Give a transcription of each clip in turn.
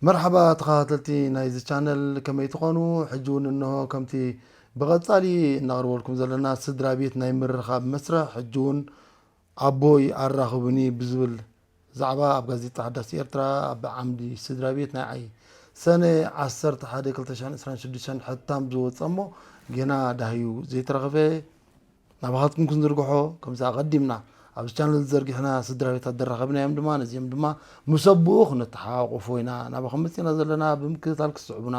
መርሓባ ተኸታተልቲ ናይዚ ቻነል፣ ከመይ ትኾኑ? ሕጂ እውን እንሆ ከምቲ ብቐጻሊ እናቕርበልኩም ዘለና ስድራ ቤት ናይ ምርኻብ መስርሕ፣ ሕጂ እውን ኣቦይ ኣራኽቡኒ ብዝብል ዛዕባ ኣብ ጋዜጣ ሓዳስ ኤርትራ ኣብ ዓምዲ ስድራ ቤት ናይ ዓይ ሰነ ዓሰርተ ሓደ ክልተ ሽሕን ዕስራን ሽዱሽተን ሕታም ዝወጸ እሞ ጌና ዳህዩ ዘይተረኸበ ናባኻትኩም ክንዝርግሖ፣ ከምዚ ኣቐዲምና ኣብዚ ቻነል ዘርጊሕና ስድራ ቤታት ዘራኸብናዮም ድማ፣ ነዚኦም ድማ ምስ ኣቦኡ ክነተሓቋቑፎ ኢና ናባኹም መጺና ዘለና። ብምክትታል ክትስዕቡና፣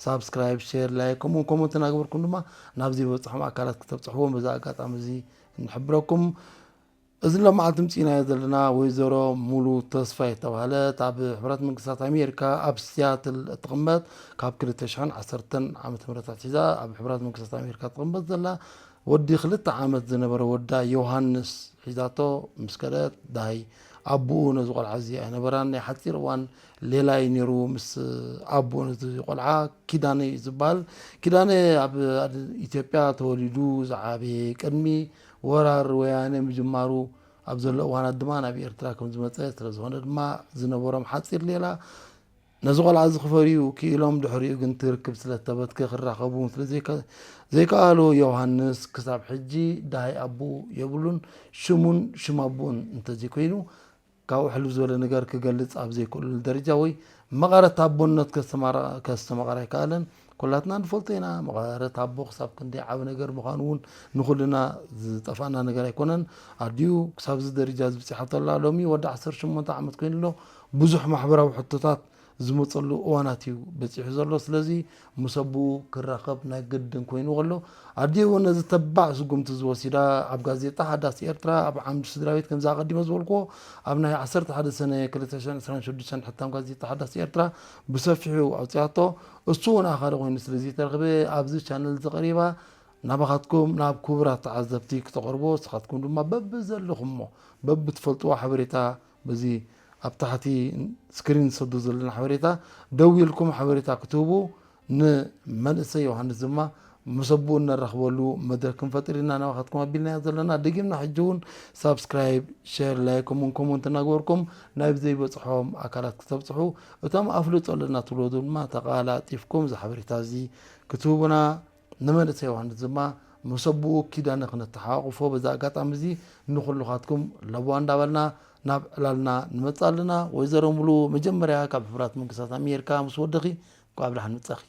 ሳብስክራይብ፣ ሼር፣ ላይክ፣ ከምኡውን ኮመንት እናገበርኩም ድማ ናብ ዘይበጽሖም ኣካላት ክተብጽሕዎም በዚ ኣጋጣሚ እዚ ንሕብረኩም። እዚ ሎማዓንቲ ምጺናዮ ዘለና ወይዘሮ ሙሉ ተስፋይ ዝተባህለት ኣብ ሕቡራት መንግስታት ኣሜሪካ ኣብ ሲያትል እትቕመጥ፣ ካብ ክልተ ሽሕን ዓሰርተን ዓመተ ምህረት ኣትሒዛ ኣብ ሕቡራት መንግስታት ኣሜሪካ ትቕመጥ ዘላ፣ ወዲ ክልተ ዓመት ዝነበረ ወዳ ዮሃንስ ሒዛቶ ምስ ከደት፣ ዳሃይ ኣቦኡ ነዚ ቆልዓ እዚ ኣይነበራን። ናይ ሓጺር እዋን ሌላ እዩ ነይሩ ምስ ኣቦኡ ነዚ ቆልዓ። ኪዳነ እዩ ዝበሃል። ኪዳነ ኣብ ኣድ-፣ ኢትዮጵያ ተወሊዱ ዝዓበየ፣ ቅድሚ ወራር ወያነ ምጅማሩ ኣብ ዘሎ እዋናት ድማ ናብ ኤርትራ ከም ዝመጸ፣ ስለ ዝኾነ ድማ ዝነበሮም ሓጺር ሌላ ነዚ ቆልዓ እዚ ክፈርዩ ክኢሎም፣ ድሕሪኡ ግን ትርክብ ስለ እተበትከ ክራኸቡ ስለ ዘይከ-፣ ዘይከኣሉ፣ ዮሃንስ ክሳብ ሕጂ ዳሃይ ኣቦኡ የብሉን። ሽሙን ሽም ኣቦኡን እንተዘይኮይኑ፣ ካብኡ ሕልፍ ዝበለ ነገር ክገልጽ ኣብ ዘይክእለሉ ደረጃ ወይ መቐረት ኣቦነት ከስተማራ-፣ ከስተማቕር ኣይከኣለን። ኩላትና ንፈልጦ ኢና፣ መቐረት ኣቦ ክሳብ ክንደይ ዓቢ ነገር ምዃኑ እውን ንኹልና ዝጠፍኣና ነገር ኣይኮነን። ኣዲኡ ክሳብዚ ደረጃ እዚ በጺሓቶ ኣላ። ሎሚ ወዲ ዓሰርተ ሸሞንተ ዓመት ኮይኑ ኣሎ። ብዙሕ ማሕበራዊ ሕቶታት ዝመጸሉ እዋናት እዩ በጺሑ ዘሎ። ስለዚ ምስ ኣቦኡ ክራኸብ ናይ ግድን ኮይኑ ከሎ፣ ኣዲኡ እውን ነዚ ተባዕ ስጉምቲ ዝወሲዳ ኣብ ጋዜጣ ሓዳስ ኤርትራ ኣብ ዓምዲ ስድራ ቤት፣ ከምዚ ኣቐዲመ ዝበልክዎ፣ ኣብ ናይ ዓሰርተ ሓደ ሰነ ክልተ ሽሕን ዕስራን ሽዱሽተን ሕታም ጋዜጣ ሓዳስ ኤርትራ ብሰፊሑ ኣውጺኣቶ። እሱ እውን ኣኻሊ ኮይኑ ስለ ዘይተረኽበ፣ ኣብዚ ቻነል እዚ ቀሪባ ናባኻትኩም ናብ ክቡራት ተዓዘብቲ ክተቕርቦ፣ ንስኻትኩም ድማ በብዘለኹሞ፣ በብትፈልጥዎ ሓበሬታ፣ በዚ ኣብ ታሕቲ ስክሪን ዝሰዶ ዘለና ሓበሬታ ደዊልኩም ሓበሬታ ክትህቡ፣ ንመንእሰይ ዮሃንስ ድማ ምስ ኣቦኡ እነራኽበሉ መድረኽ ክንፈጥር ኢና ናባኻትኩም ኣቢልናዮ ዘለና። ደጊምና ሕጂ እውን ሳብስክራይብ፣ ሼር፣ ላይክ፣ ከምኡውን ኮመንት እናገበርኩም ናብ ዘይበጽሖም ኣካላት ክተብጽሑ፣ እቶም ኣፍልጦ ኣለና ትብሉ ድማ ተቓላጢፍኩም እዚ ሓበሬታ እዚ ክትህቡና፣ ንመንእሰይ ዮሃንስ ድማ ምስ ኣቦኡ ኪዳነ ክነተሓቋቑፎ በዚ ኣጋጣሚ እዚ ንኹልኻትኩም ለበዋ እንዳበልና ናብ ዕላልና ንመጽእ ኣለና። ወይዘሮ ሙሉ፣ መጀመርያ ካብ ሕቡራት መንግስታት ኣሜሪካ ምስ ወደኺ እንኳዕ ብደሓን መጻኺ።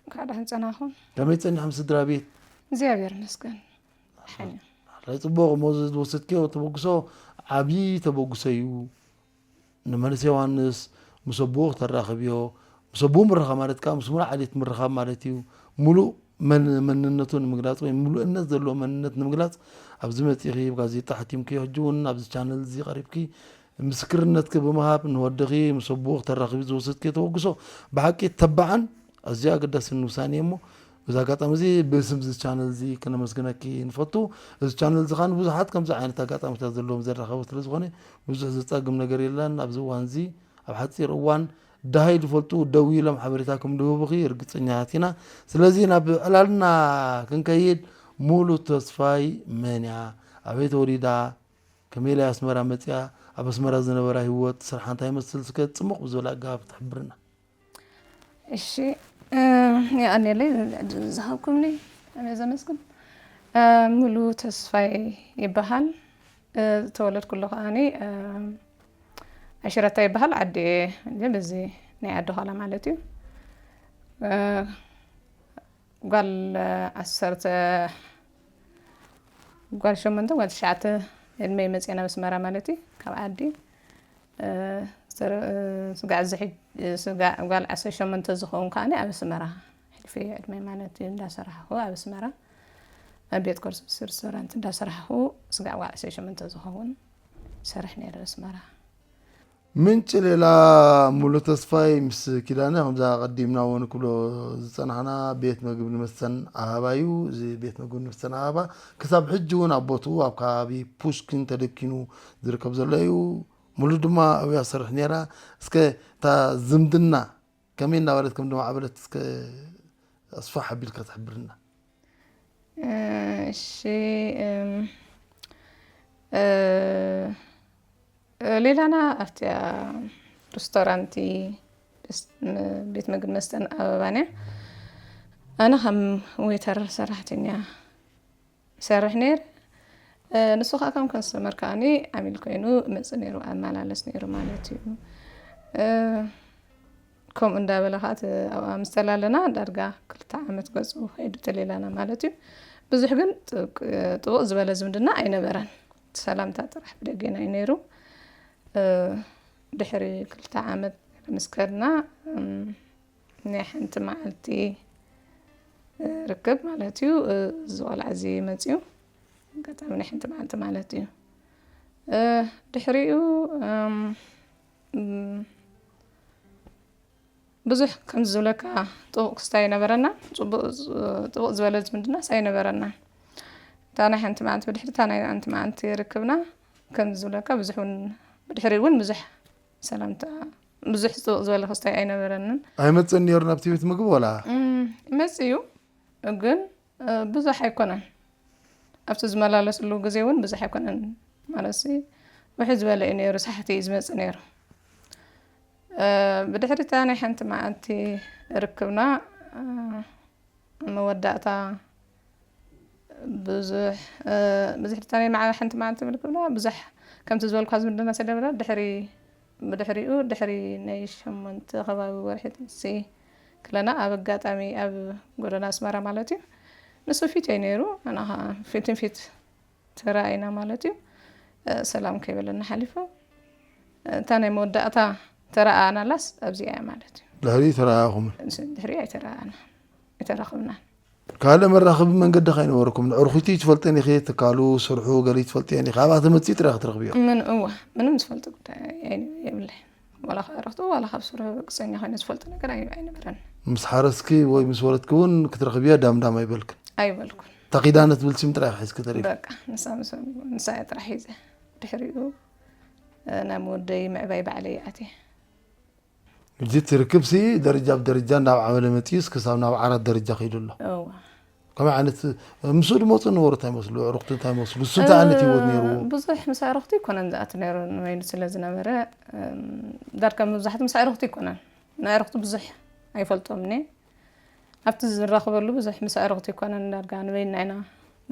እንኳዕ ደሓን ጸናኹም። ከመይ ጸኒሖም ስድራ ቤት? እግዚኣብሔር ይመስገን። ደሓን እዮም። ኣይ ጽቡቕ፣ እሞ እዚ ዝወሰድክዮ ተበግሶ ዓብዪ ተበግሶ እዩ። ንመንእሰይ ዮሃንስ ምስ ኣቦኡ ክተራኽብዮ፣ ምስ ኣቦኡ ምርኻብ ማለት ከኣ ምስ ሙሉእ ዓሌት ምርኻብ ማለት እዩ። ሙሉእ መን-፣ መንነቱ ንምግላጽ ወይ ምሉእነት ዘለዎ መንነት ንምግላጽ ኣብዚ መጺኺ ብጋዜጣ ሓቲምክዮ፣ ሕጂ እውን ኣብዚ ቻነል እዚ ቀሪብኪ ምስክርነትኪ ብምሃብ ንወድኺ ምስ ኣቦኡ ክተራኽቢ ዝወሰድክዮ ተበግሶ ብሓቂ ተባዕን ኣዝዩ ኣገዳስን ውሳኔ እሞ፣ በዚ ኣጋጣሚ እዚ ብስም እዚ ቻነል እዚ ክነመስግነኪ ንፈቱ። እዚ ቻነል እዚ ኸኣ ንብዙሓት ከምዚ ዓይነት ኣጋጣሚታት ዘለዎም ዘራኸበ ስለ ዝኾነ ብዙሕ ዘጻግም ነገር የለን። ኣብዚ እዋን እዚ ኣብ ሓጺር እዋን ደሃይ ዝፈልጡ ደው ኢሎም ሓበሬታ ከም ዝህቡኺ ርግጸኛታት ኢና። ስለዚ ናብ ዕላልና ክንከይድ፣ ሙሉ ተስፋይ መን እያ? ኣበይ ተወሊዳ? ከመይ ኢላ ኣስመራ መጺኣ? ኣብ ኣስመራ ዝነበራ ህይወት፣ ስርሓ እንታይ ይመስል? እስከ ጽሙቕ ብዝበለ ኣገባብ ትሕብርና። እሺ፣ እ፣ የቐንየለይ ዝሃብኩምኒ፣ ኣነ ዘመስግን። እ፣ ሙሉ ተስፋይ ይበሃል። እ፣ ዝተወለድኩሉ ከኣኒ፣ እ፣ ኣሽረታ ይበሃል። ዓዲ እየ፣ በዚ ናይ ዓዲ ኋላ ማለት እዩ። እ፣ ጓል ዓሰርተ፣ ጓል ሸሞንተ፣ ጓል ትሽዓተ ዕድመ መፅኤ ናብ ኣስመራ ማለት እዩ። ካብ ዓዲ፣ እ፣ ዝተረ-፣ እ፣ ስጋዕ እዚ ሕጅ-፣ እ፣ ስጋዕ ጓል ዓሰርተ ሸሞንተ ዝኸውን ከዓኒ ኣብ ኣስመራ ሕልፊ ዕድመ ማለት እዩ እንዳሰራሕኹ ኣብ ኣስመራ ኣብ ቤት ኮርስ ሬስቶራንት እንዳሰራሕኹ ስጋዕ ጓል ዓሰርተ ሸሞንተ ዝኸውን ሰርሕ ነይረ ኣስመራ። ምንጪ ሌላ ሙሉ ተስፋይ ምስ ኪዳነ፣ ከምዛ ቀዲምና እውን ክብሎ ዝጸናሕና፣ ቤት መግብን መስተን ኣሃባ እዩ። እዚ ቤት መግብን መስተን ኣሃባ ክሳብ ሕጂ እውን ኣብ ቦትኡ ኣብ ከባቢ ፑሽኪን ተደኪኑ ዝርከብ ዘሎ እዩ። ሙሉ ድማ ኣብያ ሰርሕ ነይራ። እስከ እታ ዝምድና ከመይ እናበለት ከም ዝማዕበለት እስከ ኣስፋሕ ኣቢልካ ትሕብርና። እሺ፣ እም፣ እ፣ ሌላና ኣብቲኣ ሬስቶራንቲ ቤት ምግብን መስተን ኣበባን እያ። ኣነ ከም ዌይተር ሰራሕተኛ ይሰርሕ ነይረ። ንሱ ከዓ ከም ከስተመር ከዓኒ ዓሚል ኮይኑ ይመፅእ ነይሩ፣ ኣመላለስ ነይሩ ማለት እዩ። ከምኡ እንዳበለ ከዓ ኣብኣ ምስ ተላለና ዳርጋ ክልተ ዓመት ገፁ ከይዱ ተሌላና ማለት እዩ። ብዙሕ ግን ጥቡቕ ዝበለ ዝምድና ኣይነበረን። ሰላምታ ጥራሕ ብደጌና እዩ ነይሩ። ድሕሪ ክልተ ዓመት ምስ ከድና ናይ ሓንቲ መዓልቲ ርክብ ማለት እዩ። እዚ ቆልዓ እዚ መፅዩ ኣጋጣሚ ናይ ሓንቲ መዓልቲ ማለት እዩ። ድሕሪኡ ብዙሕ ከምዚ ዝብለካ ጥቡቕ ክስታይ ኣይነበረና፣ ጥቡቕ ዝበለ ዝምድናስ ኣይነበረና። እታ ናይ ሓንቲ መዓልቲ ብድሕሪ እታ ናይ ሓንቲ መዓልቲ ርክብና ከምዚ ዝብለካ ብዙሕ እውን ብድሕሪ እውን ብዙሕ ሰላምታ ብዙሕ ጥቡቕ ዝበለ ክስታይ ኣይነበረንን። ኣይመፅእን ነይሩ ናብቲ ቤት ምግቢ ወላ? ይመፅእ እዩ ግን ብዙሕ ኣይኮነን። ኣብቲ ዝመላለስሉ ግዜ እውን ብዙሕ ኣይኮነን ማለት ውሕድ ዝበለ እዩ ነይሩ፣ ሳሕቲ እዩ ዝመፅእ ነይሩ። ብድሕሪ እታ ናይ ሓንቲ መዓልቲ ርክብና መወዳእታ ብዙሕ ብዙሕ ድታ ናይ መዓ ሓንቲ መዓልቲ ምልክብና ብዙሕ ከምቲ ዝበልኳ ዝምድና ሰደበላ ድሕሪ ብድሕሪኡ ድሕሪ ናይ ሸሞንተ ከባቢ ወርሒ ጥንሲ ክለና ኣብ ኣጋጣሚ ኣብ ጎደና ኣስመራ ማለት እዩ ንሱ ፊት እዩ ነይሩ ኣና ፊትን ፊት ተራእይና ማለት እዩ ሰላም ከይበለና ሓሊፉ እታ ናይ መወዳእታ ተረኣኣናላስ ኣብዚኣ እያ ማለት እዩ ድሕሪ ተረኣኹም ድሕሪ ኣይተረኣና ኣይተራኽብናን ካልእ መራኸቢ መንገዲ ከይነበረኩም ንዕርኹቲ ትፈልጠን ኢኺ ትካሉ ስርሑ ገሊ ትፈልጥየን ኢኺ ኣብኣ ተመፅኡ ጥራይ ክትረኽብዮ ምን እዋ ምንም ዝፈልጦ ጉዳይ የብለይ ዋላ ካብ ዕረኽቱ ዋላ ካብ ስርሑ ቅፀኛ ኮይነ ዝፈልጦ ነገር ኣይነበረን ምስ ሓረስኪ ወይ ምስ ወለድኪ እውን ክትረኽብዮ ዳምዳም ኣይበልክን ኣይበልኩን እታ ኪዳነ ትብል ስም ጥራይ ኢኻ ሒዝኪ ተሪፍ በቃ ንሳ ምስ ንሳ እያ ጥራሕ ሒዘ ድሕሪኡ ናብ ወደይ ምዕባይ ባዕለይ ኣትየ ሕጂ እቲ ርክብሲ ደረጃ ብደረጃ እንዳዓበለ መፂኡስ ክሳብ ናብ ዓራት ደረጃ ከይዱ ኣሎ እዋ ከመይ ዓይነት ምስኡ ድመፁ ነበሩ እንታይ መስሉ ኣዕሩኽቲ እንታይ መስሉ እሱ እንታይ ዓይነት ህይወት ነይርዎ ብዙሕ ምስ ኣዕሩኽቲ ኣይኮነን ዝኣቱ ነይሩ ንበይኑ ስለ ዝነበረ ዳርካ መብዛሕትኡ ምስ ኣዕሩኽቲ ኣይኮነን ንኣዕሩኽቲ ብዙሕ ኣይፈልጦምን እየ ኣብቲ ዝራኸበሉ ብዙሕ ምስ ኣዕሩኽቲ ኣይኮነን ዳርጋ ንበይንና ኢና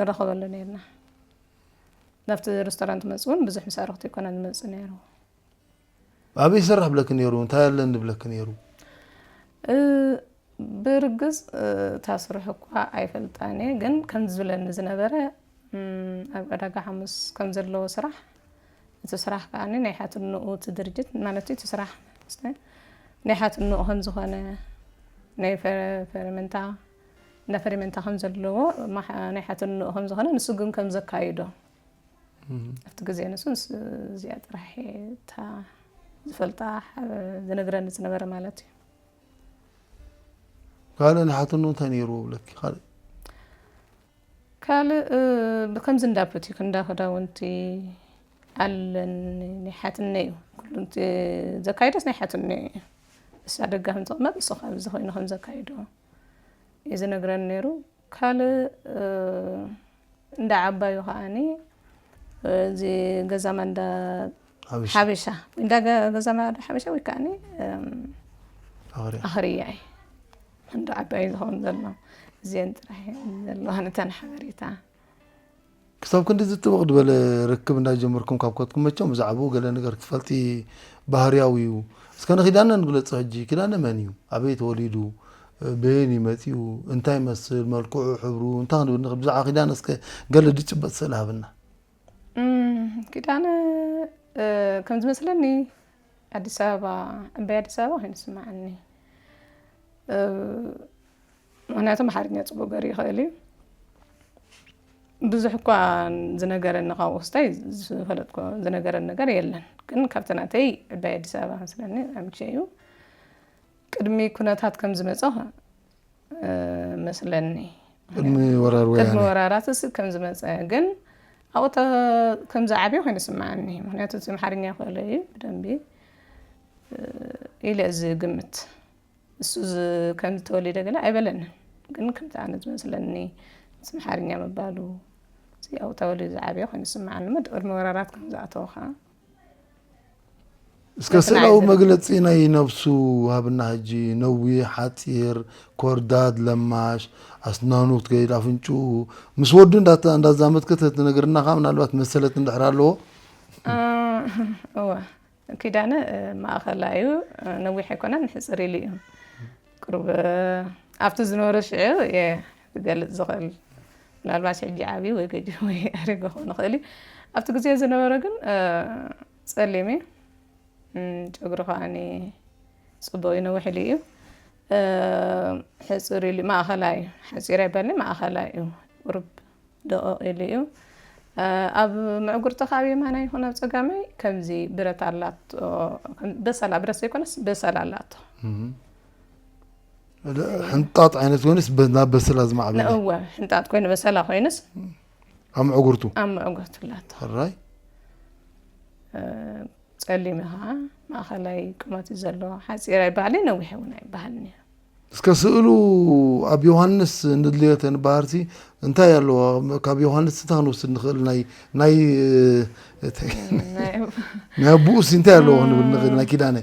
ንራኸበሉ ነይርና ናብቲ ሬስቶራንት መፅእ እውን ብዙሕ ምስ ኣዕሩኽቲ ኣይኮነን ዝመፅእ ነይሩ ኣበይ ይሰርሕ ብለኪ ነይሩ እንታይ ኣለኒ ብለኪ ነይሩ ብርግፅ እታ ስርሑ እኳ ኣይፈልጣን እየ ግን ከምዚ ዝብለኒ ዝነበረ ኣብ ዕዳጋ ሓሙስ ከም ዘለዎ ስራሕ እቲ ስራሕ ከዓ ናይ ሓትንኡ እቲ ድርጅት ማለት እቲ ስራሕ ናይ ሓትንኡ ከም ዝኾነ ናይ ፈረመንታ እንዳ ፈሪመንታ ከም ዘለዎ ናይ ሓትንኡ ከም ዝኾነ ንሱ ግን ከም ዘካይዶ ኣብቲ ግዜ ንሱ እዚኣ ጥራሕ እታ ዝፈልጣ ዝነግረኒ ዝነበረ ማለት እዩ ካልእ ንሓትኑ እንታይ ነይርዎ ብለኪ ካልእ ካልእ ብከምዚ እንዳ ቡቲክ እንዳ ክዳውንቲ ኣለኒ ናይ ሓትነ እዩ ኩሉ ዘካይደስ ናይ ሓትነ እዩ እሳ ደጋ ከም ዝቕመጥ ንሱ ካብ እዚ ኮይኑ ከም ዘካይዶ እዩ ዝነግረኒ ነይሩ ካልእ እንዳ ዓባዩ ከዓኒ እዚ ገዛማ እንዳ ሓበሻ ወይ እንዳ ገዛማ እንዳ ሓበሻ ወይ ከዓኒ ኣኽርያ እዩ እንዳ ዓባዩ ዝኸውን ዘሎ እዚአን ጥራሕ ዘለዋ ነተን ሓበሬታ ክሳብ ክንዲ ዝጥብቕ ዝበለ ርክብ እንዳጀመርኩም ካብ ከትኩም መቸም ብዛዕባኡ ገለ ነገር ክትፈልጢ ባህርያዊ እዩ እስከ ንኪዳነ ንግለፆ ሕጂ ኪዳነ መን እዩ ኣበይ ተወሊዱ በየን እዩ መፂኡ እንታይ ይመስል መልክዑ ሕብሩ እንታይ ክንብል ንኽእል ብዛዕባ ኪዳነ እስከ ገለ ድጭበጥ ስእሊ ሃብና ኪዳነ ከም ዝመስለኒ ኣዲስ ኣበባ ዕባይ ኣዲስ ኣበባ ኮይኑ ዝስምዓኒ ምክንያቱ ኣምሓርኛ ፅቡቅ ገይሩ ይኽእል እዩ ብዙሕ እኳ ዝነገረኒ ካብኡ ክስታይ ዝፈለጥኩ ዝነገረኒ ነገር የለን ግን ካብቲ ናተይ ዕባይ ኣዲስ ኣበባ መስለኒ ኣምቼ እዩ ቅድሚ ኩነታት ከም ዝመፀ መስለኒ ቅድሚ ወራር ቅድሚ ወያነ ወራራት ስ ከም ዝመፀ ግን ኣብኡ ተ- ከም ዝዓብየ ኮይኑ ስምዓኒ ምክንያቱ እቲ ኣምሓርኛ ክእሎ እዩ ብደንቢ ኢለ እዚ ግምት እሱ ዝ- ከም ዝተወሊደ ገለ ኣይበለንን ግን ከምቲ ኣነ ዝመስለኒ ምስ ኣምሓርኛ ምባሉ እዚ ኣብኡ ተወሊዱ ዝዓብየ ኮይኑ ስምዓኒ እሞ ቅድሚ ወራራት ከም ዝኣተወ ከዓ እስከ ስእላዊ መግለጺ ናይ ነብሱ ሃብና። ሕጂ ነዊሕ፣ ሓጺር፣ ኮርዳድ፣ ለማሽ፣ ኣስናኑ ክትገይድ፣ ኣፍንጭኡ፣ ምስ ወዱ እንዳተ-፣ እንዳዛመትከ ተትነግርና ከኣ ምናልባት መሰለት እንድሕር ኣለዎ። እ፣ እወ፣ ኪዳነ፣ እ፣ ማእኸላይ እዩ። እ፣ ነዊሕ ኣይኮነን፣ ሕጽር ኢሉ እዩ። ቁሩብ፣ እ፣ ኣብቲ ዝነበረ ሽዑ እየ ክገልጽ ዝኽእል። ምናልባት ሕጂ ዓብዩ ወይ ገዲሙ ወይ ኣሪጉ ክኸውን ይኽእል እዩ። ኣብቲ ግዜ ዝነበረ ግን፣ እ፣ ጸሊም እዩ። እም፣ ጨጉሩ ከኣኒ ጽቡቕ እዩ፣ ነዊሕ ኢሉ እዩ። እ፣ ሕጽር ኢሉ፣ ማእኸላይ እዩ። ሓጺር ኣይበልኒ፣ ማእኸላይ እዩ። ቁሩብ ደቐቕ ኢሉ እዩ። እ፣ ኣብ ምዕጉርቱ ካብ የማናይ ይኹን ኣብ ጸጋማይ ከምዚ ብረት ኣላቶ፣ ከም በሰላ፣ ብረት ዘይኮነስ በሰላ ኣላቶ። እም። ሕንጣጥ ዓይነት ኮይኑስ በ-፣ ናብ በሰላ ዝማዕበለ? እወ፣ ሕንጣጥ ኮይኑ በሰላ ኮይኑስ ኣብ ምዕጉርቱ? ኣብ ምዕጉርቱ ኣላቶ። ሕራይ። እ፣ ጸሊም እዩ ኸዓ፣ ማእኸላይ ቁመት እዩ ዘለዎ። ሓጺር ኣይበሃልን፣ ነዊሕ እውን ኣይበሃልን እዩ። እስከ ስእሉ ኣብ ዮሃንስ እንድልዮ ተንበሃርሲ እንታይ ኣለዎ? ካብ ዮሃንስ እንታይ ክንወስድ ንኽእል? ናይ፣ ናይ፣ ናይ ናይ ኣቦኡስ እንታይ ኣለዎ ክንብል ንኽእል? ናይ ኪዳነ?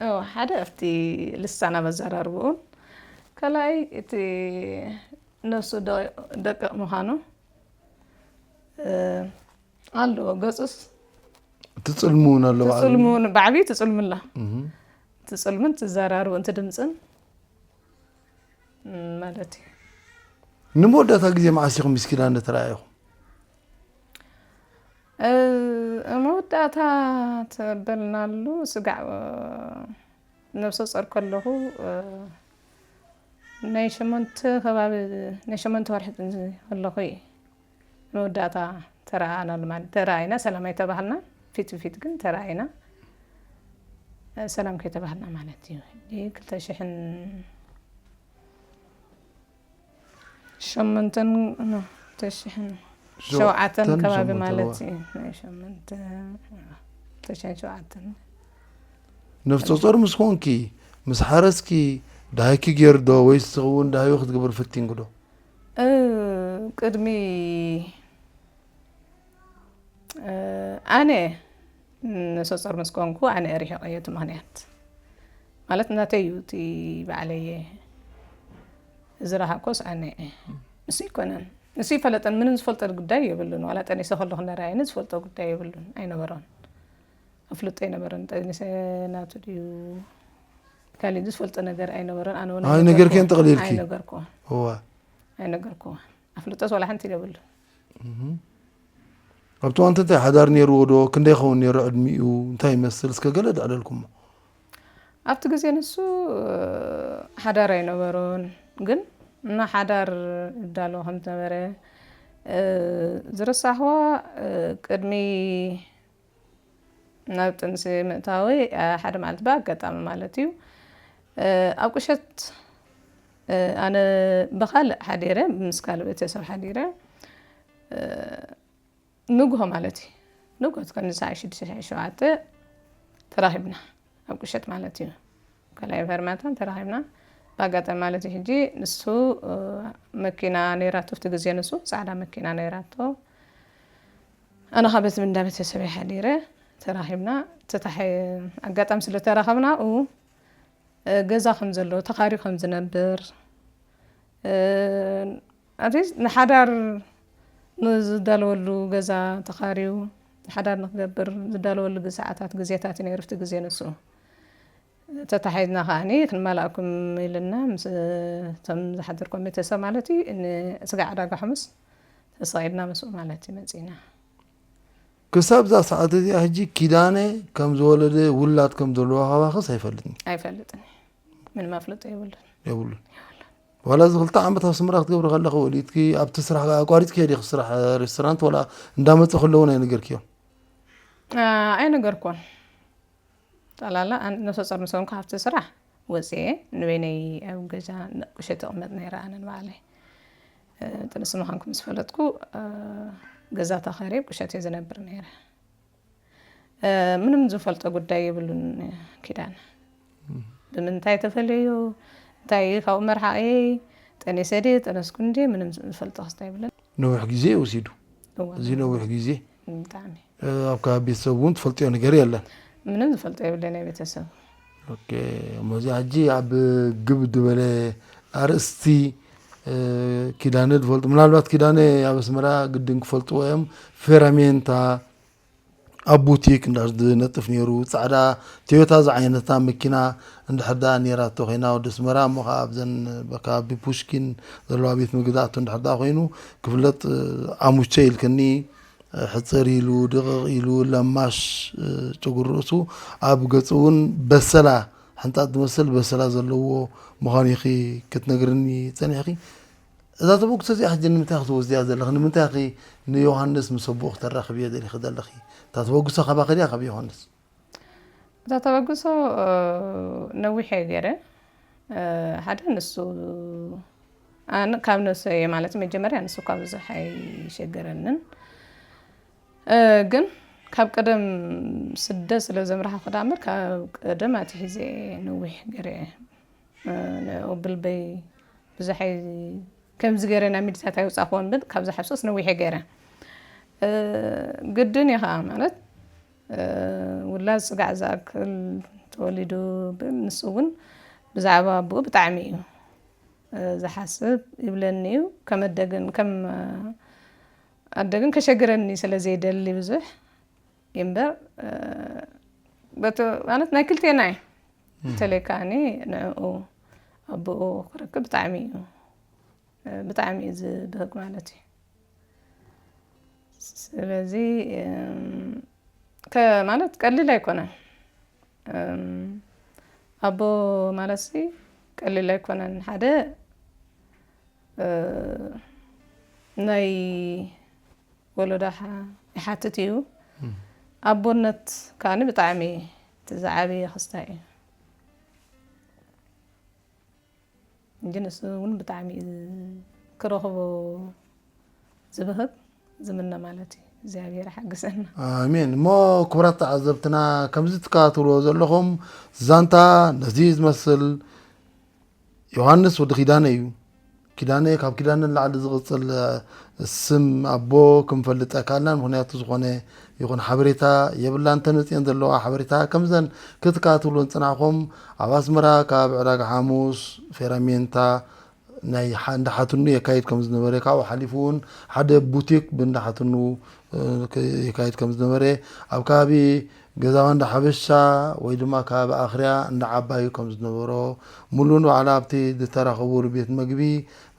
ኦ፣ ሓደ ኣብቲ ልሳን ኣብ ኣዘራርብኡን፣ ካልኣይ እቲ ነብሱ ደ-፣ ደቂቕ ምዃኑ፣ እ፣ ኣለዎ። ገጹስ ትጽልሙ እውን ኣለዎ። ትጽልሙ እውን፣ ብዓብዩ ትጽልሙ ኣላ። እህ። ትጽልሙን ትዘራርቡን፣ እቲ ድምጽን፣ ም፣ ማለት እዩ። ንመወዳእታ ግዜ መዓስ ኢኹም ምስ ኪዳነ ተረኣኢኹም? እ፣ መወዳእታ ተበልናሉ ስጋዕ፣ እ፣ ነብሰ ጾር ከለኹ፣ እ፣ ናይ ሸሞንተ ከባቢ፣ ናይ ሸሞንተ ወርሒ ከለኹ እየ መወዳእታ ተረኣኣናሉ ማለት፣ ተረኣኢና፣ ሰላም ኣይተባህልና፣ ፊት ብፊት ግን ተረኣኢና። እ፣ ሰላም ከይተባህልና ማለት እዩ። ሕጂ ክልተ ሽሕን ሸሞንተን፣ ኖ፣ ክልተ ሽሕን ሸውዓተን ሸውዓተን ከባቢ ሸሞንተን ማለት ወ- እዩ። ናይ ሸሞንተ፣ ክልተ ሽሕን ሸውዓተን። ነፍሰ ጾር ምስ ኮንኪ፣ ምስ ሓረስኪ፣ ደሃይኪ ገይሩ ዶ ወይስ እውን ደሃዩ ክትገብር ፈቲንኪ ዶ? እ፣ ቅድሚ፣ እ፣ ኣነ ነፍሰ ጾር ምስ ኮንኩ ኣነ እየ ርሒቐዮ። እቲ ምኽንያት ማለት ናተይ እዩ፣ እቲ ባዕለይ እየ ዝረሃቅኮስ ኣነ እየ። ንሱ ኣይኮነን፣ ንሱ ይፈለጠን፣ ምንም ዝፈልጦ ጉዳይ የብሉን። ዋላ ጠኒሰ ከለኹ እናረኣየኒ ዝፈልጦ ጉዳይ የብሉን፣ ኣይነበሮን። ኣፍልጦ ኣይነበረን። ጠኒሰ ናቱ ድዩ ካሊእ ዝፈልጦ ነገር ኣይነበረን። ኣነ እውን ኣይ፣ ነገር ኣይነገርኩዎን። ከን ጠቕሊልኪ? ኣይነገርኩዎን። እዋ። ኣይነገርኩዎን። ኣፍልጦስ ዋላ ሓንቲ የብሉን። እህ። ኣብቲ እዋን እንታይ ሓዳር ነይርዎ ዶ? ክንደይ ይኸውን ነይሩ ዕድሚኡ? እንታይ ይመስል? እስከ ገለ ድዕደልኩሞ። ኣብቲ ግዜ ንሱ፣ እ፣ ሓዳር ኣይነበሮን፣ ግን እና ሓዳር ይዳሎ ከም ዝነበረ፣ እ፣ ዝረሳሕዋ፣ እ፣ ቅድሚ ናብ ጥንሲ ምእታወይ፣ እ፣ ሓደ መዓልቲ ብኣጋጣሚ ማለት እዩ፣ እ፣ ኣብ ቁሸት፣ እ፣ ኣነ ብኻልእ ሓዲረ፣ ምስ ካልእ ቤተሰብ ሓዲረ፣ እ፣ ንግሆ ማለት እዩ፣ ንግሆ ከም ሰዓት ሽዱሽተ፣ ሰዓት ሸውዓተ ተራኺብና፣ ኣብ ቁሸት ማለት እዩ፣ ካልኣይ ፈርማታን ተራኺብና። ብኣጋጣሚ ማለት እዩ፣ ሕጂ ንሱ፣ እ፣ መኪና ነይራቶ፣ ኣብቲ ግዜ ንሱ ጻዕዳ መኪና ነይራቶ። ኣነ ካብ ቤት እንዳ ቤተሰበይ ሓዲረ፣ ተራኺብና። ተታሐ-፣ ኣጋጣሚ ስለ ተራኸብና፣ ኡ፣ እ፣ ገዛ ከም ዘሎ፣ ተኻርዩ ከም ዝነብር፣ እ፣ ኣትሊስት ንሓዳር ንዝዳለወሉ ገዛ ተኻርዩ፣ ሓዳር ንክገብር ዝዳለወሉ ግዜ፣ ሰዓታት፣ ግዜታት እዩ ነይሩ፣ ኣብቲ ግዜ ንሱ። ተታሒዝና ከኣኒ ክንመላእኩም ኢልና ምስ እቶም ዝሓደርኩም ቤተሰብ ማለት እዩ፣ ን-፣ ስጋዕ ዕዳጋ ሓሙስ ተሰቒልና ምስኡ ማለት እዩ መጺና። ክሳብ እዛ ሰዓት እዚኣ ሕጂ ኪዳነ ከም ዝወለደ ውላድ ከም ዘለዎ ካባኽስ ኣይፈልጥን። ኣይፈልጥን። ምንም ኣፍልጦ የብሉን። የብሉን። ዋላ እዚ ክልተ ዓመት ኣብ ኣስመራ ክትገብሪ ከለኺ ወሊድኪ ኣብቲ ስራሕ ኣቋሪጽኪ ዲኺ ስራሕ ሬስቶራንት ዋላ እንዳመጸ ከለውን ኣይነገርክዮን? ኣ-፣ ኣይነገርኩዎን። ጠላላ ኣን-፣ ነፍሰ ጾር ምስ ኮንኩ ካብቲ ስራሕ ወጽየ ንበይነይ ኣብ ገዛ ቁሸት እቕመጥ ነይረ ኣነ ንባዕለይ። እ፣ ጥንሲ ምዃንኩ ምስ ፈለጥኩ፣ እ፣ ገዛ ተኻርየ ቁሸት እየ ዝነብር ነይረ። እ፣ ምንም ዝፈልጦ ጉዳይ የብሉን ኪዳነ። እም። ብምንታይ ተፈለዩ፣ እንታይ ካብኡ መርሓቐየይ፣ ጠኒሰ ድየ፣ ጠነስኩ እንድየ፣ ምንም ዝፈልጦ ክስታይ የብሉን። ነዊሕ ግዜ እዩ ወሲዱ። እዋ። እዚ ነዊሕ ግዜ። ብጣዕሚ። እ፣ ኣብ ከባቢ ቤተሰብ እውን ትፈልጥዮ ነገር የለን። ምንም ዝፈልጦ የብለይ ናይ ቤተሰብ። ኦኬ፣ እሞዚ ሕጂ ኣብ ግብ ዝበለ ኣርእስቲ ኪዳነ ዝፈልጡ፣ ምናልባት ኪዳነ ኣብ ኣስመራ ግድን ክፈልጥዎ እዮም። ፌራሜንታ ኣብ ቡቲክ እንዳ ዝነጥፍ ነይሩ፣ ፃዕዳ ቶዮታ ዝዓይነታ መኪና እንድሕር ደኣ ነይራቶ ኮይና ወዲ ኣስመራ፣ እሞ ከዓ ኣብዘን ከባቢ ፑሽኪን ዘለዋ ቤት ምግቢ ዝኣቱ እንድሕር ደኣ ኮይኑ ክፍለጥ፣ ኣሙቸ ኢልክኒ፣ ሕፅር ኢሉ ድቕቕ ኢሉ ለማሽ ጨጉሪ ርእሱ፣ ኣብ ገፁ እውን በሰላ፣ ሕንጣጥ ዝመስል በሰላ ዘለዎ ምዃኑ ኢኺ ክትነግርኒ ፀኒሕኪ። እዛ ተበግሶ እዚኣ ሕጂ ንምንታይ ክትወስድያ ዘለኺ? ንምንታይ ኢኺ ንዮሃንስ ምስ ኣቦኡ ክተራኽብዮ ደሊኺ ዘለኺ? እታ ተበግሶ ካባኺ ድያ ካብ ዮሃንስ? እዛ ተበግሶ ነዊሕ እየ ገይረ። ሓደ ንሱ፣ ኣነ ካብ ነብሰ እየ ማለት፣ መጀመርያ ንሱ እኳ ብዙሕ ኣይሸገረንን። ግን ካብ ቀደም ስደት ስለ ዘምራሓ ክዳ እምበር፣ ካብ ቀደም ኣትሒዘ ነዊሕ ገይረ ንኡ ብልበይ ብዙሕ ኣይ-፣ ከምዚ ገይረ ናብ ሚድያታት ኣይውፃእክዎን ብል፣ ካብዚ ሓብሶስ ነዊሕ ገይረ። ግድን እዩ ከዓ ማለት፣ ውላድ ስጋዕ ዝኣክል ተወሊዱ ብል፣ ንሱ እውን ብዛዕባ ኣቦኡ ብጣዕሚ እዩ ዝሓስብ ይብለኒ እዩ። ከም ኣደ ግን፣ ከም ኣደ ግን ከሸግረኒ ስለ ዘይደሊ ብዙሕ እምበር፣ በቲ ማለት ናይ ክልቴና እዩ። በተለይ ከዓኒ ንዕኡ ኣቦኡ ክረክብ ብጣዕሚ እዩ፣ ብጣዕሚ እዩ ዝብህግ ማለት እዩ። ስለዚ፣ ከ-፣ ማለት ቀሊል ኣይኮነን። ኣቦ ማለት ሲ ቀሊል ኣይኮነን። ሓደ ናይ ወለዶ ሓ-፣ ይሓትት እዩ። ኣቦነት ከዓኒ ብጣዕሚ እቲ ዝዓበየ ክስታይ እዩ። እንጂ ንሱ እውን ብጣዕሚ እዩ ክረኽቦ ዝብህግ ዝምነ ማለት እዩ። እግዚኣብሔር ሓግዘና። ኣሜን። እሞ ክቡራት ተዓዘብትና፣ ከምዚ ትከታተልዎ ዘለኹም ዛንታ ነዚ ዝመስል ዮሃንስ ወዲ ኪዳነ እዩ። ኪዳነ ካብ ኪዳነ ንላዕሊ ዝቕጽል ስም ኣቦ ክንፈልጥ ኣይከኣልናን፣ ምኽንያቱ ዝኾነ ይኹን ሓበሬታ የብላን። እተን መጺኤን ዘለዋ ሓበሬታ ከምዘን ክትከታተልዎን ዝጸናሕኩም፣ ኣብ ኣስመራ ካብ ዕዳጋ ሓሙስ ፌራሜንታ ናይ ሓ-፣ እንዳሓትኑ የካይድ ከም ዝነበረ፣ ካብኡ ሓሊፉ እውን ሓደ ቡቲክ ብእንዳሓትኑ፣ እ፣ ክ-፣ የካይድ ከም ዝነበረ፣ ኣብ ከባቢ ገዛዋ እንዳ ሓበሻ ወይ ድማ ከባቢ ኣኽርያ እንዳ ዓባዩ ከም ዝነበሮ፣ ሙሉን ባዕላ ኣብቲ ዝተራኸብሉ ቤት መግቢ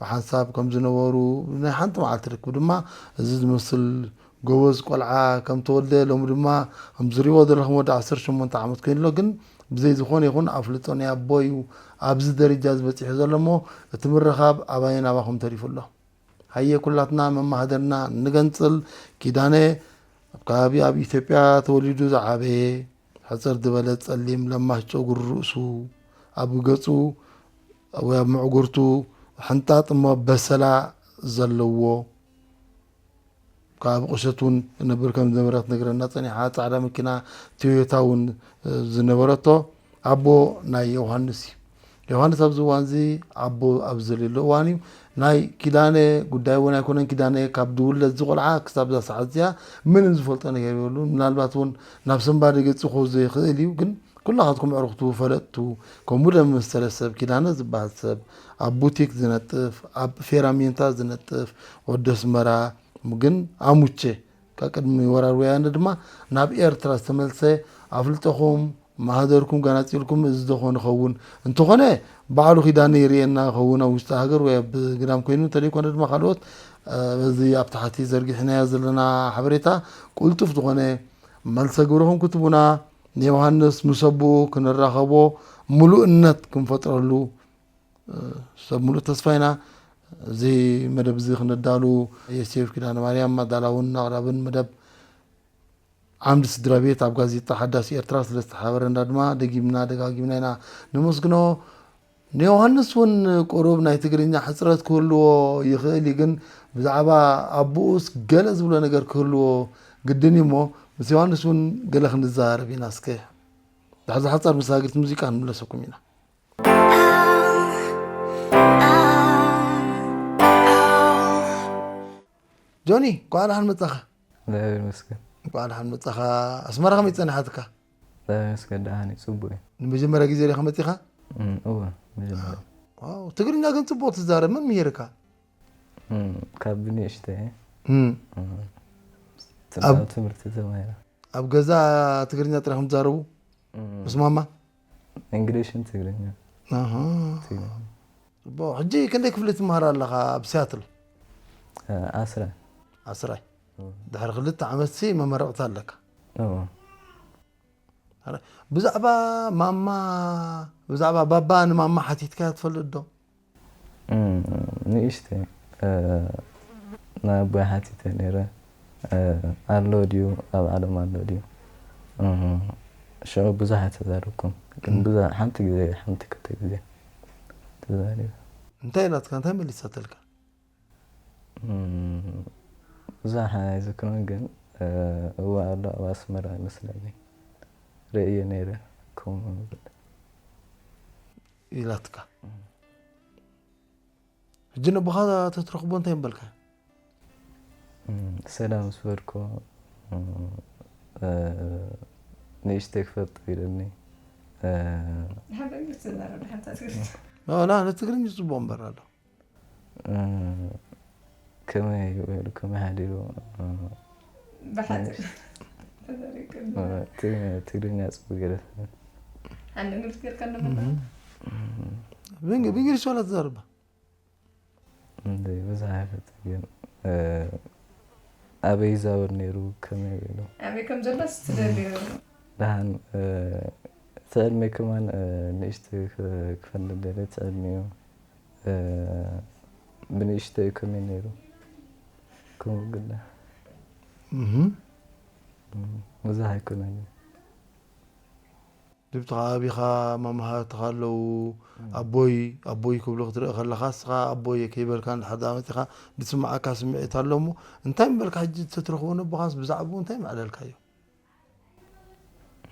ብሓንሳብ ከም ዝነበሩ፣ ናይ ሓንቲ መዓልቲ ርክብ ድማ እዚ ዝመስል ጎበዝ ቆልዓ ከም ተወልደ፣ ሎሚ ድማ ከም ዝሪእዎ ዘለኹም ወዲ ዓሰርተ ሸሞንተ ዓመት ኮይኑ ኣሎ። ግን ብዘይ ዝኾነ ይኹን ኣፍልጦ ናይ ኣቦ እዩ ኣብዚ ደረጃ እዚ በፂሑ ዘሎ እሞ፣ እቲ ምርኻብ ኣባየን ኣባኹም ተሪፉ ኣሎ። ሃየ ኩላትና መማህደርና ንገንጽል። ኪዳነ ኣብ ከባቢ ኣብ ኢትዮጵያ ተወሊዱ ዝዓበየ፣ ሕጽር ዝበለ ጸሊም ለማሽ ጨጉሪ ርእሱ፣ ኣብ ገጹ ወይ ኣብ ምዕጉርቱ ሕንጣጥ እሞ በሰላ ዘለዎ፣ ካብ ቁሸት እውን ነብር ከም ዝነበረ ክትነግረና ጸኒሓ። ጻዕዳ መኪና ቶዮታ እውን፣ እ፣ ዝነበረቶ ኣቦ ናይ ዮሃንስ እዩ። ዮሃንስ ኣብዚ እዋን እዚ ኣቦ ኣብ ዘሌሎ እዋን እዩ። ናይ ኪዳነ ጉዳይ እውን ኣይኮነን። ኪዳነ ካብ ዝውለድ እዚ ቆልዓ ክሳብ እዛ ሰዓት እዚኣ ምንም ዝፈልጦ ነገር የብሉን። ምናልባት እውን ናብ ሰንባዲ ገጽ ክኸውን ዘይኽእል እዩ። ግን ኩላኻትኩም ኣዕሩኽቱ፣ ፈለጥቱ፣ ከምኡ ደም መሰለ ሰብ፣ ኪዳነ ዝበሃል ሰብ፣ ኣብ ቡቲክ ዝነጥፍ፣ ኣብ ፌራሜንታ ዝነጥፍ፣ ወዲ ኣስመራ፣ ግን ኣሙቼ፣ ካብ ቅድሚ ወራር ወያነ ድማ ናብ ኤርትራ ዝተመልሰ፣ ኣፍልጦኹም፣ ማህደርኩም ገናጺልኩም፣ እዚ ዝኾነ ኸውን እንተኾነ፣ ባዕሉ ኪዳነ ይርእየና ኸውን ኣብ ውሽጢ ሃገር ወይ ኣብ ግዳም ኮይኑ፣ እንተደይኮነ ድማ ካልኦት፣ እ፣ በዚ ኣብ ታሕቲ ዘርጊሕናዮ ዘለና ሓበሬታ ቅልጡፍ ዝኾነ መልሰ ግብርኹም ክትቡና፣ ንዮሃንስ ምስ ኣቦኡ ክንራኸቦ ምሉእነት ክንፈጥረሉ፣ እ፣ ሰብ ምሉእ ተስፋ ኢና። እዚ መደብ እዚ ክነዳሉ የሴፍ ኪዳነ ማርያም ኣዳላውን ኣቕራብን መደብ ዓምዲ ስድራ ቤት ኣብ ጋዜጣ ሓዳስ ኤርትራ ስለ ዝተሓበረና ድማ ደጊምና ደጋጊምና ኢና ነመስግኖ። ንዮሃንስ እውን ቁሩብ ናይ ትግርኛ ሕጽረት ክህልዎ ይኽእል እዩ፣ ግን ብዛዕባ ኣቦኡስ ገለ ዝብሎ ነገር ክህልዎ ግድን እዩ እሞ፣ ምስ ዮሃንስ እውን ገለ ክንዛረብ ኢና። እስከ ድሕሪ ሓጻር መሳግሪት ሙዚቃ ክንምለሰኩም ኢና። ጆኒ፣ እንኳዕ ደሓን መጻኻ። እግዚኣብሔር ይመስገን። እንኳዕ ደሓን መጻኻ። ኣስመራ ከመይ ጸኒሓትካ? ተመስገን ደሓን እዩ፣ ጽቡቕ እዩ። ንመጀመርያ ግዜ ዲኻ መጺኻ? እም፣ እወ፣ መጀመርያ። ዋው፣ ትግርኛ ግን ጽቡቕ ትዛረብ። መን ምሂርካ? እም፣ ካብ ብንእሽተይ እም፣ እም፣ ኣብ- ኣብ ትምህርቲ ተማሂረ። ኣብ ገዛ ትግርኛ ጥራሕ ትዛረቡ? እም፣ ምስ ማማ? እንግሊሽን ትግርኛ። ኣሃ። ትግርኛ። ጽቡቕ። ሕጂ ክንደይ ክፍሊ ትመሃር ኣለኻ ኣብ ሲያትል? እ፣ ዓስራ። ዓስራይ። እም፣ ድሕሪ ክልተ ዓመትሲ መመረቕታ ኣለካ። እወ። ብዛዕባ ማማ፣ ብዛዕባ ባባ ንማማ ሓቲትካያ ትፈልጥ ዶ? እም፣ ንእሽተይ፣ እ፣ ናይ ኣቦይ ሓቲተ ነይረ። እ፣ ኣሎ ድዩ፣ ኣብ ዓለም ኣሎ ድዩ? እ፣ ሽዑ ብዙሕ ኣይተዛረብኩን። ግን ብዙሕ፣ ሓንቲ ግዜ፣ ሓንቲ ክልተ ግዜ ተዛሪበ። እንታይ ኢላትካ? እንታይ መሊሳተልካ? እም፣ ብዙሕ ኣይዝክሮን፣ ግን፣ እ፣ እወ ኣሎ፣ ኣብ ኣስመራ ይመስለኒ። ርእየ ነይረ፣ ከምኡ ዝብል። ኢላትካ። ሕጂ ነቦኻ ተትረኽቦ እንታይ ምበልካ? እም፣ ሰላም ምስ በልኩ፣ እም፣ እ፣ ንእሽተይ ክፈጥ ኢለኒ። እ፣ ድሓን በእንግሊዝ ትዛረብ፣ ድሓን እታ ትግርኛ። ላ፣ ላ፣ ንትግርኛ ጽቡቕ እምበር ኣሎ። እ፣ ከመይ ውዒሉ፣ ከመይ ሓዲሩ፣ እ፣ ብሓጺር ተዛሪብካ። እ፣ ትግ-፣ ትግርኛ ጽቡቕ ገለ። ሓንቲ እንግሊዝ ጌርካ እንደመጣ። ብእንግ-፣ ብእንግሊዝ ዋላ ትዛረባ? እንደ ብዙሕ ኣይፈልጥን፣ ግን፣ እ፣ ኣበይ ይዛወር ነይሩ፣ ከመይ ውዒሉ። ኣበይ ከም ዘሎስ ትደልዮ። ደሓን፣ እ፣ እቲ ዕድመ ከማን፣ እ፣ ንእሽተይ ክ-፣ ክፈልጥ ደልየ፣ እቲ ዕድመ እዩ። እ፣ ብንእሽተይ ከመይ ነይሩ? ከምኡ ግዳ። እህ። እም፣ ብዙሕ ኣይኮነን። ድብትኻ ኣቢኻ መማህርትኻ ኣለዉ። ኣቦይ፣ ኣቦይ ክብሉ ክትርኢ ከለኻ፣ እስኻ ኣቦይ ከይበልካ እንድሕር ደኣ መጺኻ፣ ዝስምዓካ ስምዒት ኣሎ እሞ፣ እንታይ ምበልካ ሕጂ ተትረኽቦ ነቦኻስ ብዛዕባኡ እንታይ መዕለልካዮ?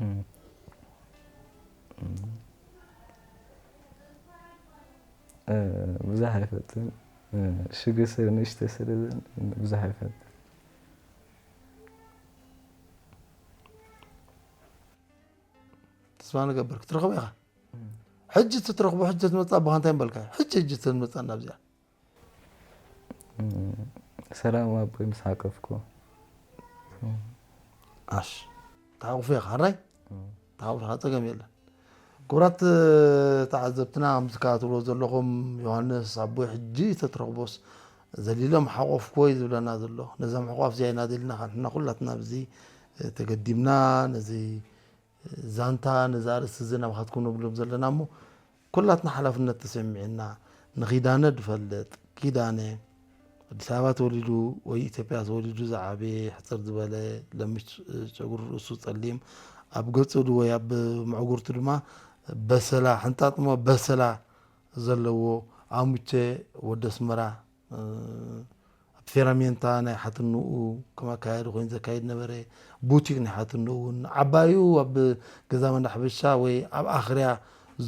እም። እም። እ፣ ብዙሕ ኣይፈልጥን። እ፣ ሽግር ስለ ንእሽተይ ስለ ዘን-፣ ብዙሕ ኣይፈልጥን። ተስፋ ንገብር ክትረኽቦ ኢኻ። ሕጂ ትትረኽቦ፣ ሕጂ ትመጽእ ኣቦኻ እንታይ ምበልካዮ? ሕጂ፣ ሕጂ ትመጽእ ናብዚኣ። እም፣ ሰላም ኣቦይ ምስ ሓቀፍኩ። ኣሽ፣ ተሓቑፉ ኢኻ፣ ሕራይ? እም። ተሓቑፉ ኢኻ፣ ጸገም የለን። ክቡራት ተዓዘብትና፣ ከምዚ ከኣ ትብሎ ዘለኹም፣ ዮሃንስ ኣቦይ ሕጂ ተትረኽቦስ ዘሊሎም ሓቆፍኩዎ እዩ ዝብለና ዘሎ። ነዛ ምሕቋፍ እዚኣ ኢና ደሊና፣ ንሕና ኩላትና ኣብዚ ተገዲምና፣ ነዚ ዛንታ፣ ነዚ ኣርእስቲ እዚ ናባኻትኩም ነብሎም ዘለና እሞ፣ ኩላትና ሓላፍነት ተሰሚዕና፣ ንኺዳነ ዝፈልጥ፣ ኪዳነ፣ ኣዲስ ኣበባ ተወሊዱ ወይ ኢትዮጵያ ተወሊዱ ዝዓበየ፣ ሕጽር ዝበለ፣ ለምሽ ጨጉሪ ርእሱ ጸሊም፣ ኣብ ገጹ ድ-፣ ወይ ኣብ መዕጉርቱ ድማ በሰላ፣ ሕንጣጥሞ በሰላ ዘለዎ፣ ኣሙቼ ወዲ ኣስመራ፣ እ፣ ኣብ ፌራሜንታ ናይ ሓትንኡ ከም ኣካያዲ ኮይኑ ዘካይድ ነበረ። ቡቲክ ናይ ሓትንኡ እውን፣ ዓባዩ ኣብ ገዛ መንዳ ሓበሻ ወይ ኣብ ኣኽርያ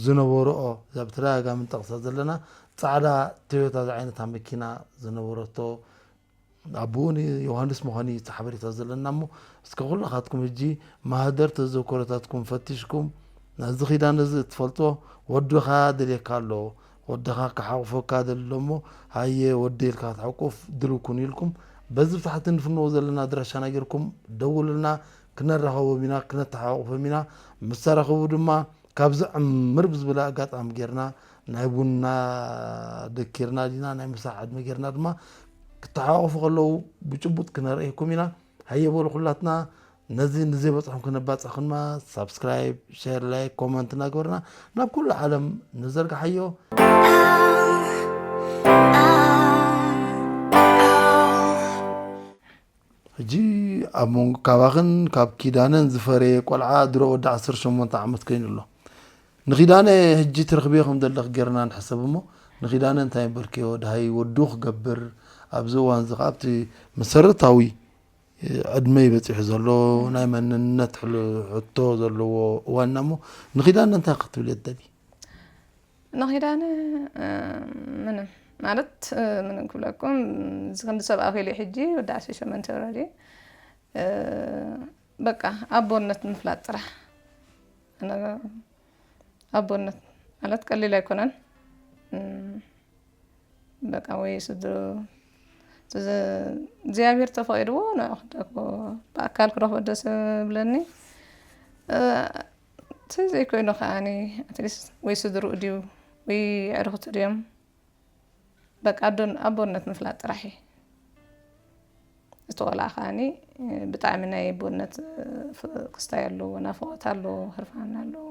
ዝነበረኦ፣ እዛ ብተደጋጋሚ ንጠቕሳ ዘለና ጻዕዳ ቶዮታ ዝዓይነታ መኪና ዝነበረቶ፣ ኣቦኡ ንዮሃንስ ምዃኑ እዩ እቲ ሓበሬታ ዘለና እሞ፣ እስከ ኩልኻትኩም ሕጂ ማህደር ተዘክሮታትኩም ፈቲሽኩም፣ ናይዚ ኪዳን እዚ እትፈልጦ፣ ወድኻ ደልየካ ኣሎ፣ ወድኻ ክሓቑፈካ ደሊ ኣሎ እሞ፣ ሃየ ወደይ ኢልካ ክትሕቁፍ ድልው ኩን ኢልኩም፣ በዚ ብታሕቲ ንፍንዎ ዘለና ኣድራሻና ጌርኩም ደውሉልና፣ ክነራኸቦም ኢና፣ ክነተሓቋቑፎም ኢና። ምስ ተራኸቡ ድማ ካብዚ ዕምር ብዝበለ ኣጋጣሚ ጌርና ናይ ቡና ደኪርና ዲና ናይ ምሳሕ ዕድመ ጌርና ድማ ክተሓቋቑፉ ከለዉ ብጭቡጥ ክነርእየኩም ኢና። ሃየ በሉ ኩላትና ነዚ ንዘይበጽሖም ክነባጽሕ ድማ ሳብስክራይብ፣ ሼር፣ ላይክ፣ ኮመንት እናገበርና ናብ ኩሉ ዓለም ንዘርግሓዮ። ሕጂ ኣብ መንጎ ካባኽን ካብ ኪዳነን ዝፈረየ ቆልዓ ድሮ ወዲ ዓሰርተ ሸሞንተ ዓመት ኮይኑ ኣሎ። ንኺዳነ ሕጂ ትረኽብዮ ከም ዘለኽ ጌርና ንሕሰብ እሞ፣ ንኺዳነ እንታይ በልክዮ? ደሃይ ወዱ ክገብር ኣብዚ እዋን እዚ ኸዓ ኣብቲ መሰረታዊ ዕድመ እዩ በጺሑ ዘሎ፣ ናይ መንነት ሕል-፣ ሕቶ ዘለዎ እዋንና እሞ፣ ንኺዳነ እንታይ ክትብል እየ ትደሊ? ንኺዳነ፣ እ፣ ምንም ማለት፣ እ፣ ምንም ክብለኩም፣ እዚ ክንዲ ሰብኣዊ ኢሉ ሕጂ ወዲ ዓሰርተ ሸሞንተ ወራዲ፣ እ፣ በቃ ኣቦነት ምፍላጥ ጥራሕ። ኣነ ኣቦነት ማለት ቀሊል ኣይኮነን። እም፣ በቃ ወይ ስድሮ፣ እዚ እግዚኣብሔር ተፈቒድዎ ንዑ ክደግሞ ብኣካል ክረኽቦ ደስ ዝብለኒ። እ፣ እቲ ዘይኮይኑ ከዓኒ ኣትሊስት ወይ ስድርኡ ድዩ ወይ ኣዕርኽቱ ድዮም፣ በቃ ኣዶን-፣ ኣቦነት ምፍላጥ ጥራሕ እዩ። እቲ ቆልዓ ከዓኒ ብጣዕሚ ናይ ኣቦነት ክስታይ ኣለዎ፣ ናፍቖት ኣለዎ፣ ህርፋን ኣለዎ።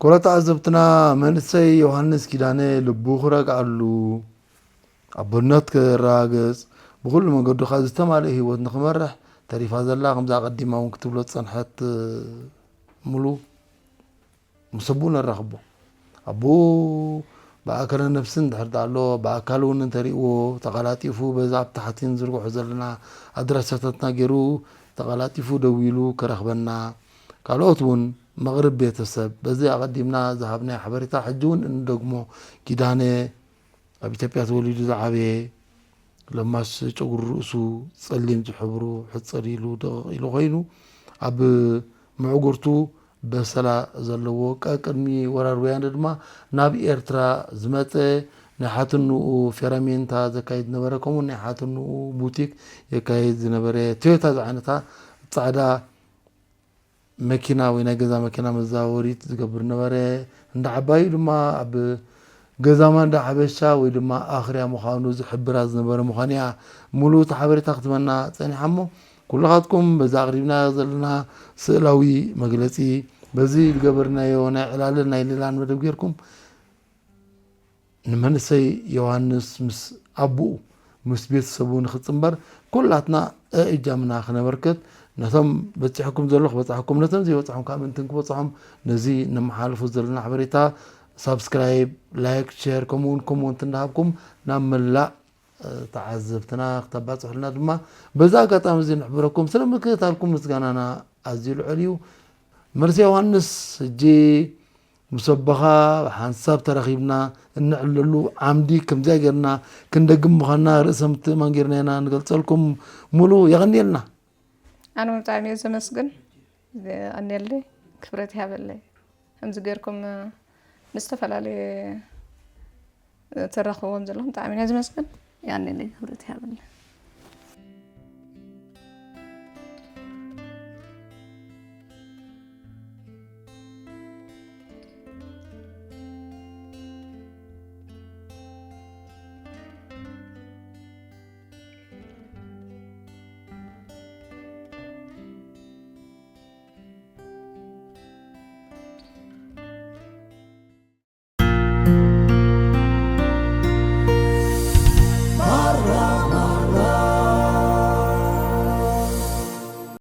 ክቡራት ተዓዘብትና፣ መንእሰይ ዮሃንስ ኪዳነ ልቡ ክረግኣሉ፣ ኣቦነት ክረጋገጽ፣ ብኹሉ መንገዱ ከኣ ዝተማልአ ህይወት ንኽመርሕ ተሪፋ ዘላ፣ ከምዛ ኣቐዲማ እውን ክትብሎ ዝጸንሐት ሙሉ ምስ ኣቦኡ ነራኽቦ። ኣቦኡ ብኣካለ ነፍሲ እንድሕር ደኣ ኣሎ፣ ብኣካል እውን እንተሪእዎ ተቐላጢፉ በዛ ኣብ ታሕቲ ንዝርግሖ ዘለና ኣድራሻታትና ገይሩ ተቐላጢፉ ደዊሉ ክረኽበና፣ ካልኦት እውን መቕርብ ቤተሰብ በዚ ኣቐዲምና ዝሃብናዮ ሓበሬታ ሕጂ እውን እንደግሞ። ኪዳነ ኣብ ኢትዮጵያ ተወሊዱ ዝዓበየ፣ ለማስ ጨጉሪ ርእሱ ጸሊም ዝሕብሩ ሕጽር ኢሉ ደቕቕ ኢሉ ኮይኑ ኣብ ምዕጉርቱ በሰላ ዘለዎ፣ ቀቅድሚ ወራር ወያነ ድማ ናብ ኤርትራ ዝመጸ፣ ናይ ሓትንኡ ፌራሜንታ ዘካይድ ዝነበረ፣ ከምኡ ናይ ሓትንኡ ቡቲክ የካይድ ዝነበረ፣ ቶዮታ ዝዓይነታ ጻዕዳ መኪና ወይ ናይ ገዛ መኪና መዘዋወሪት ዝገብር ነበረ። እንዳ ዓባዩ ድማ ኣብ ገዛማ እንዳ ሓበሻ ወይ ድማ ኣኽርያ ምዃኑ ዝሕብራ ዝነበረ ምዃኑ እያ ሙሉ እቲ ሓበሬታ ክትበና ጸኒሓ። እሞ ኩልኻትኩም በዚ ኣቕሪብናዮ ዘለና ስእላዊ መግለጺ፣ በዚ ዝገበርናዮ ናይ ዕላልን ናይ ሌላን መደብ ጌርኩም ንመንእሰይ ዮሃንስ ምስ ኣቦኡ ምስ ቤተሰቡ ንኽጽንበር ኩላትና እእጃምና ክነበርክት፣ ነቶም በጺሕኩም ዘሎ ክበጽሐኩም፣ ነቶም ዘይበጽሖም ከዓ ምእንትን ክበጽሖም ነዚ ነመሓላልፎ ዘለና ሓበሬታ ሳብስክራይብ፣ ላይክ፣ ሸር ከምኡውን ኮሞንት እንዳሃብኩም ናብ መላእ ተዓዘብትና ክተባጽሑልና ድማ በዚ ኣጋጣሚ እዚ ንሕብረኩም። ስለ ምክትታልኩም ምስጋናና ኣዝዩ ልዑል እዩ። መርሲ ዮሃንስ፣ ሕጂ ምስ ኣቦኻ ሓንሳብ ተራኺብና እንዕለሉ ዓምዲ ከምዚኣ ጌርና ክንደግም ምዃንና ርእሰ ምትእምማን ጌርና ኢና ንገልጸልኩም። ሙሉ የቐንየልና። ኣነ እውን ብጣዕሚ እየ ዘመስግን። የቐንየለይ፣ ክብረት ይሃበለይ። ከምዚ ጌርኩም ንዝተፈላለየ ተራኽብዎም ዘለኹም ብጣዕሚ እየ ዘመስግን። የቐንየለይ፣ ክብረት ይሃበለይ።